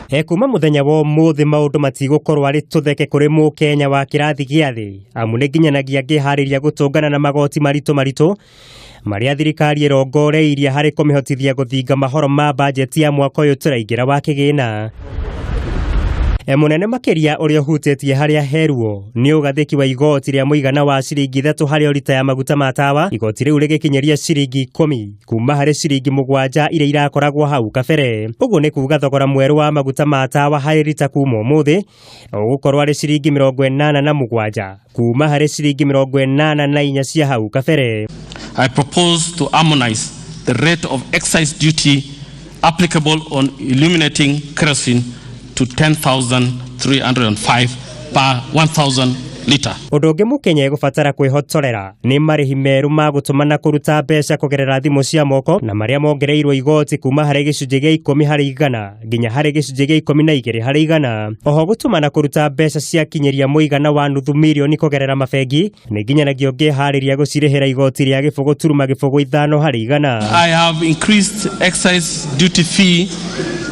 E kuma mũthenya wa ũmũthĩ maũndũ matigũkorwo arĩ tũtheke kũrĩ mũkenya wa kĩrathi gĩa thĩ, amu nĩ nginyanagia ngĩharĩria gũtũngana na magoti maritũ maritũ marĩa thirikari ĩrongoreirie harĩ kũmĩhotithia gũthinga mahoro ma bajeti ya mwaka ũyũ tũraingĩra wa kĩgĩna. E mũnene makĩria ũrĩa ũhutĩtie harĩa heruo nĩ ũgathĩki wa igoti rĩa mũigana wa ciringi 3 harĩ o rita ya maguta ma tawa, igoti rĩu rĩgĩkinyĩria ciringi 10 kuma harĩ ciringi 7 iria irakoragwo hau kabere. Ũguo nĩ kuga thogora mwerũ wa maguta ma tawa harĩ rita kuma ũmũthĩ ũgũkorwo arĩ ciringi 87 kuma harĩ ciringi 84 cia hau kabere. I propose to harmonize the rate of excise duty applicable on illuminating kerosene to 10,305 per 1,000 liter. Ũndũ ũngĩ mũkenya egũbatara kwĩhotorera nĩ marĩhi merũ ma gũtũma na kũruta mbeca kũgerera thimũ cia moko, na marĩa mongereirwo igoti kuma harĩ gĩcunjĩ gĩa 10 harĩ igana nginya harĩ gĩcunjĩ gĩa 12 harĩ igana. Oho gũtũma na kũruta mbeca ciakinyĩria mũigana wa nuthu mirioni kũgerera mabengi nĩ nginyanagia ũngĩharĩria gũcirĩhĩra igoti rĩa 0.05 harĩ igana. I have increased excise duty fee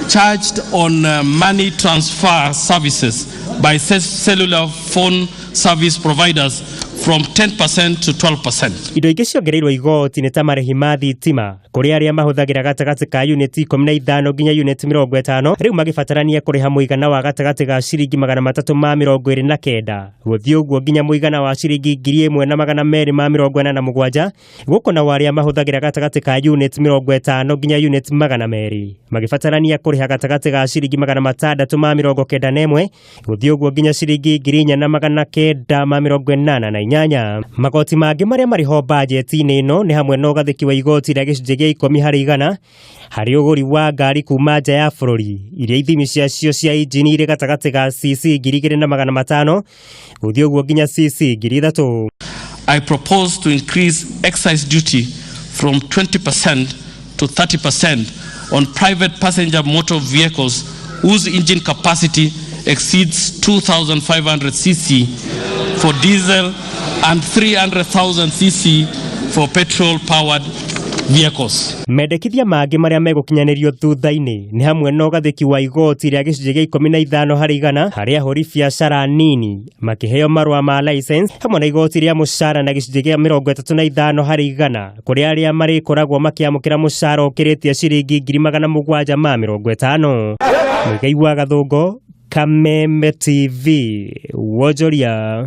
charged on money transfer services by cellular phone service providers from 10% to 12%. Indo ingĩ ciongereirwo igoti nĩ ta marĩhi ma thitima kũrĩ arĩa mahũthagĩra gatagatĩ ka unit 15 nginya unit 50, rĩu magĩbatarania kũrĩha mũigana wa gatagatĩ ga ciringi 329 gũthiĩ ũguo nginya mũigana wa ciringi 1287, gũkũ nao arĩa mahũthagĩra gatagatĩ ka unit 50 nginya unit 200 magĩbatarania kũrĩha gatagatĩ ga ciringi 691 gũthiĩ ũguo nginya ciringi 4988. Magoti mangĩ marĩa marĩ ho bajeti-inĩ ĩno nĩ hamwe na ũgathĩki wa igoti rĩa gĩcunjĩ gĩa 10 harĩ igana harĩ ũgũri wa ngari kuma nja ya bũrũri iria ithimi ciacio cia injini irĩ gatagatĩ ga cc 2500 gũthiĩ ũguo nginya cc 3000. I propose to increase excise duty from 20% to 30% on private passenger motor vehicles whose engine capacity exceeds 2,500 cc for diesel and 300,000 cc for petrol-powered vehicles. Mendekithia mangĩ marĩa megũkinyanĩrio thutha-inĩ nĩ hamwe na ũgathĩki wa igoti rĩa gĩcunjĩ gĩa 15 harĩ igana harĩ ahũri biacara nini makĩheo marũa ma license, hamwe na igoti rĩa mũcara na gĩcunjĩ gĩa 35 harĩ igana kũrĩ arĩa marĩkoragwo makĩamũkĩra mũcara ũkĩrĩtie ciringi 750,000. Mũigai wa Gathũngo, Kameme TV, wonjoria.